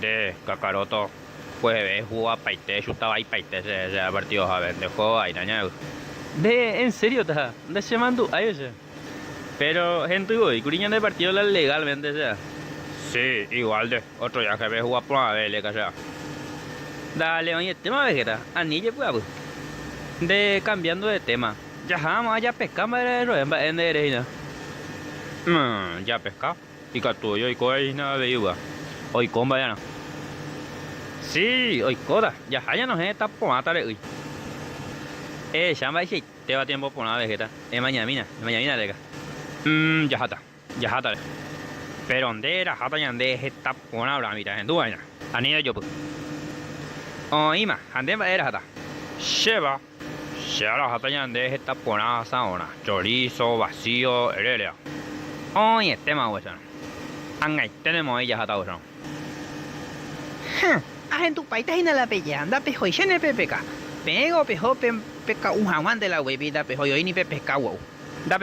Nde, Kakaroto, kueheve ehugapaite echuta vaipaite che che partidohápe, nde juego vaína ñaẽvy. Nde, en serio ta, nde che mandu'ái che. Pero hendy voi kuri ñande partido la legalmente che. Sí, igual de, otro viaje-pe ehuga porãve leka che. Dale, oĩetéma Vegeta, ani jepy'apy. Nde, cambiando de tema, jaháma japeka mba'ére ro'e mba'e nde ere hína. Mmm, japeka. Ikatu voi oiko hína avei upéva. Oiko mba'erã. Sí, oikóta. Jaha ñanohẽ heta porãta re'ýi. Ehecha mba'eichaitéva tiempo porã Vegeta. Emañamína, emañamína reka. Mmm, jaháta. Jaháta. Péro nde eraháta ñande heta porã Bramita, ehendúva'erã. Ani rejopy. Oĩma, ha nde mba'e eraháta? Chéva. Che araháta ñande heta porã asaorã, chorizo, vacío, erérea. Oĩetéma upéicharõ. Ag̃aite nemoĩ jaháta upéicharõ. Hẽ, ahendupaita hína la pejeha, ndapehoichéne pepeka. Peẽgo peho peka'u hag̃uánte la upéi ndapehói oĩ ni pepeka gua'u. Ndapeho.